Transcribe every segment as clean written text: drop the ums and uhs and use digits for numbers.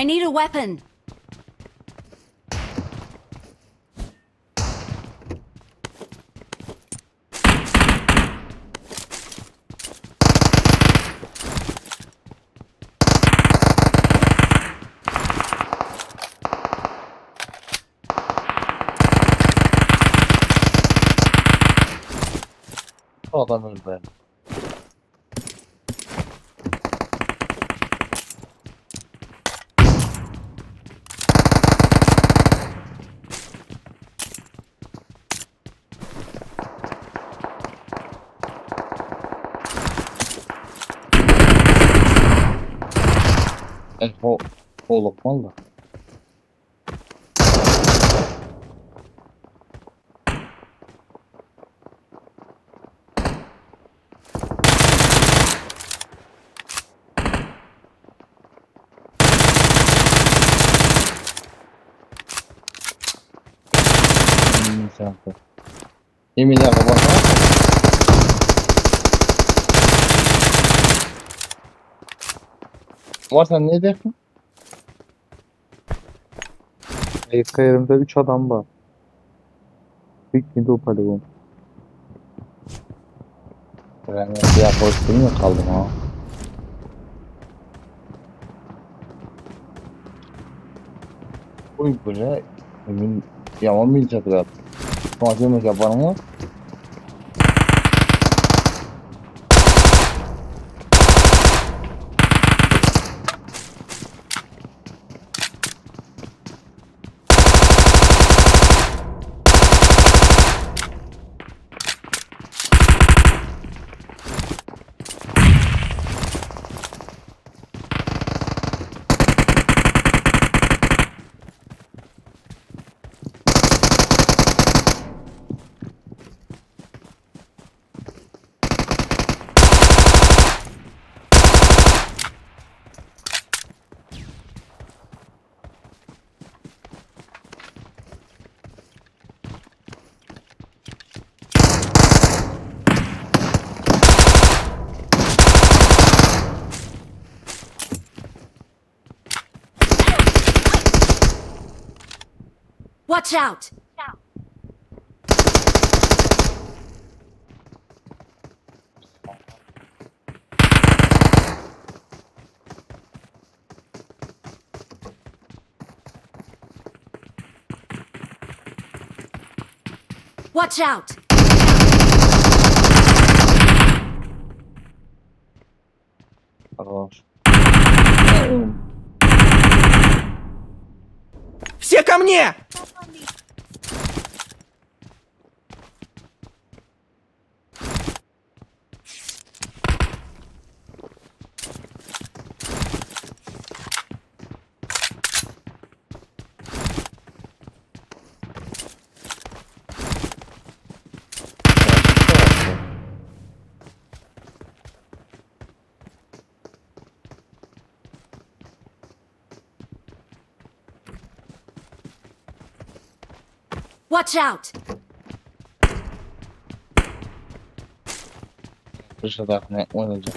I need a weapon. Adam öldü. El ho Olukmalı da. Misafir. Yemin ederim bak. Var sen ne diyorsun? Arka yerimde 3 adam var. Big middle poligon. Ben siyah kostüm mü kaldım ha? Uy bu ne? Emin yaman bir çatırat. Fatih yaparım mı? Watch out! Watch out! Arkadaş. Все ко мне! Watch out! Dışarıda ne oynayacak?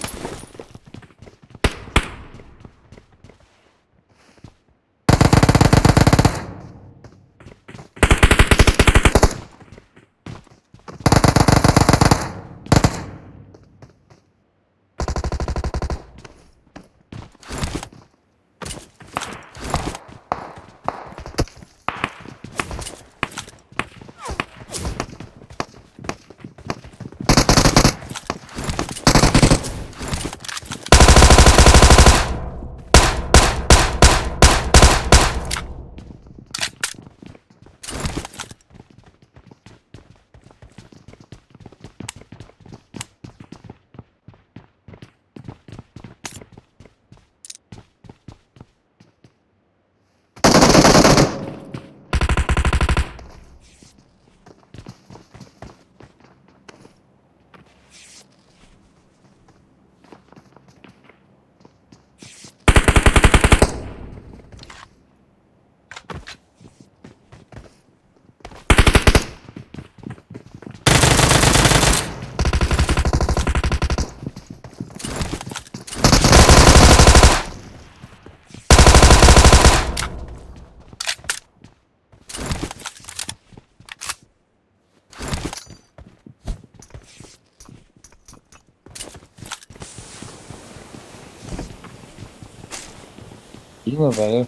Girme be.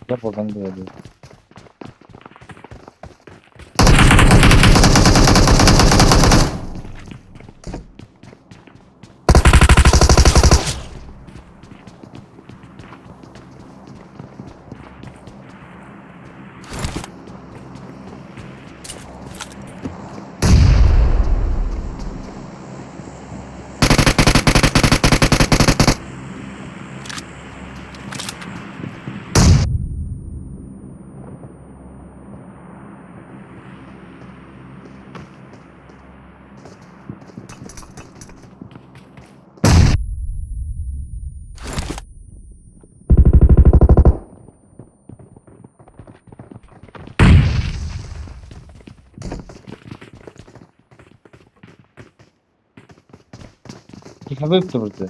Yap oradan bir hadi. Yıkadı burada.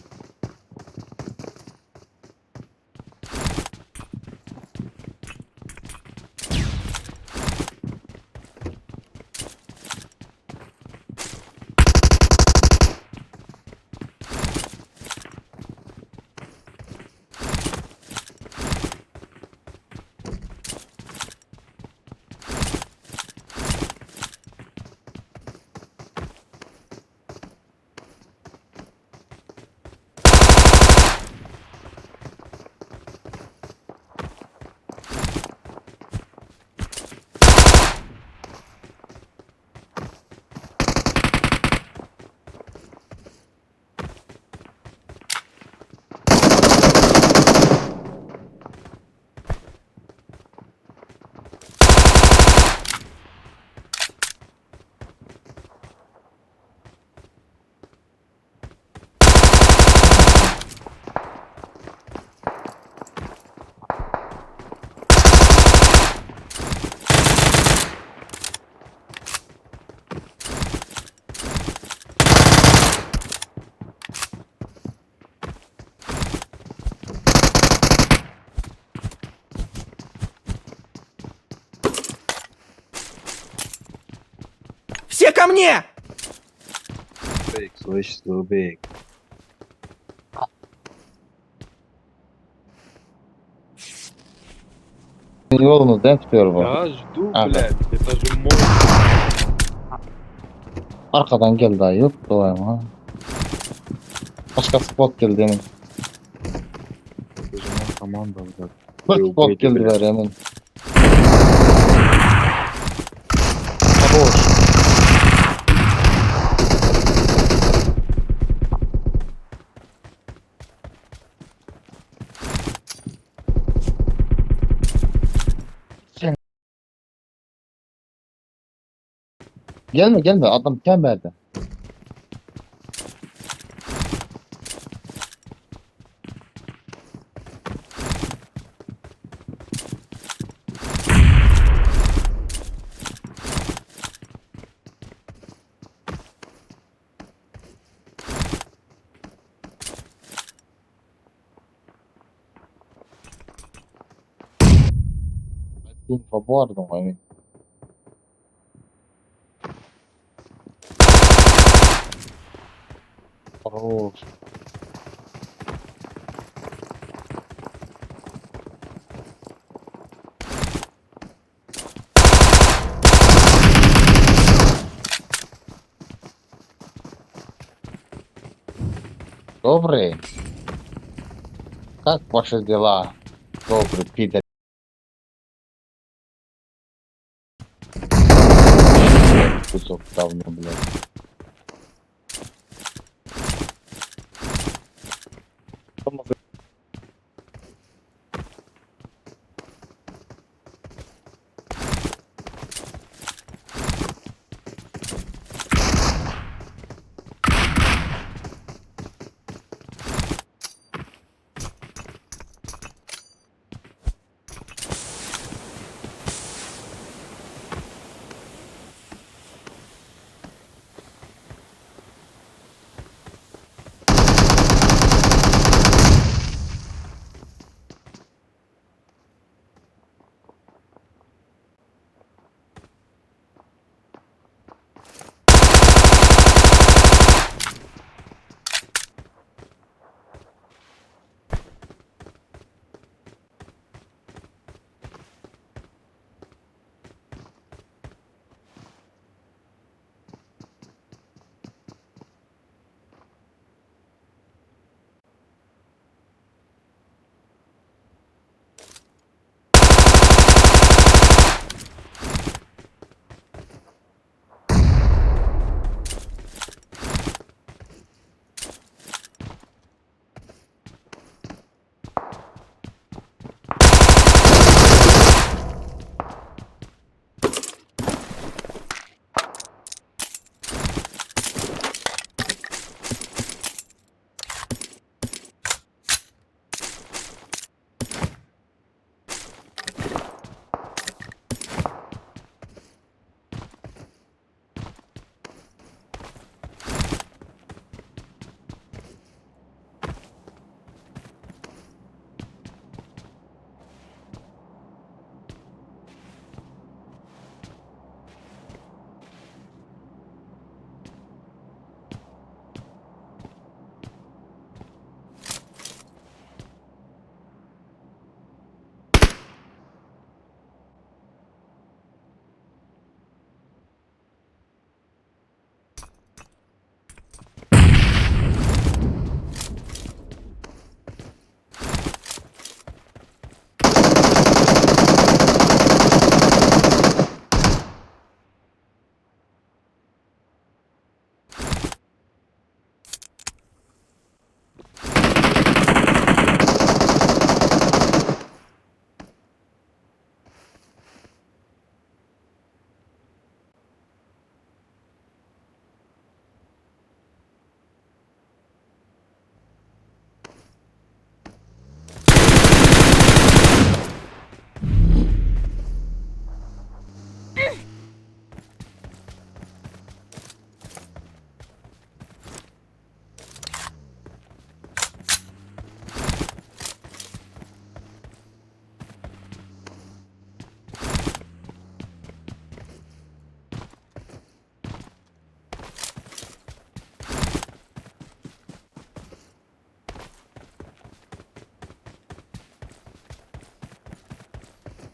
Все ко мне! Big, слышь, Биг. Yolunu denk tutuyor bu. Я жду, Ага. блядь. Это же мой. Arkadan geldi dayı yok dolayım ha. Başka spot geldi emin. Это же моя команда, блядь. Bir Yok, spot yedi geldi bile. ver emin. Хорош. Sen- Gelme gelme adam kemerde. Info bu arada emin. Хорош. Добрый. Как ваши дела? Добрый, пидор. Кусок давно, блядь.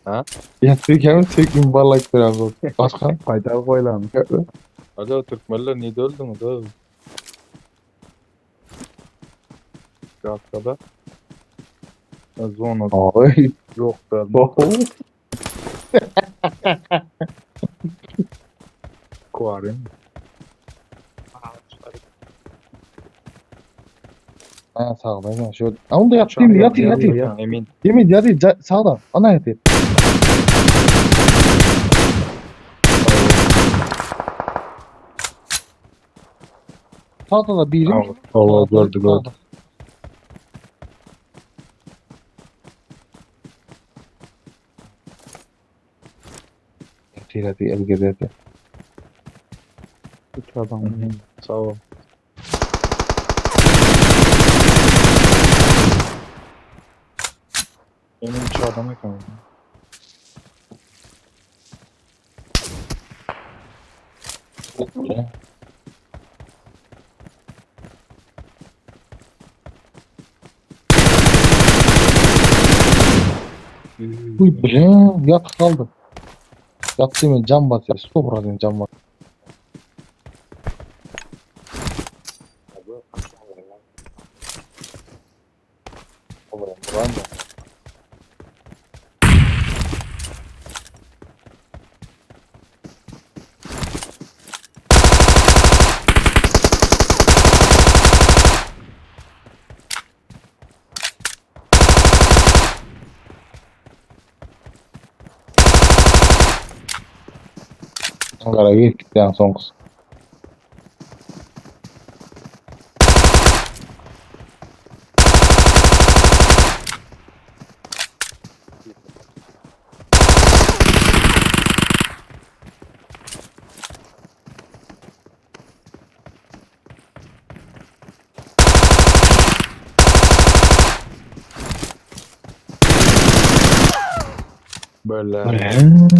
Ha? Ýatyrken çekim barlak biraz oldu. Başka? Gaýta goýlan. Alo Türkmenler nide öldüňiz ha? Bir dakikada. Zona Ay. yok ben. Kuarın. Ha sağda ya şöyle. Ha onu da yatayım yatayım yatayım. Emin. Yemin yatayım sağda. Ana yatayım. Sağda da biri. Allah Allah gördü gördü. Yatayım yatayım el geri yatayım. 3 adam. Sağ ol. Benim üç adam ekranı. Uy bre yat kaldı. Yattım cam basıyor. Stop razım cam bas. Ankara gittikten son kız. Böyle. Böyle.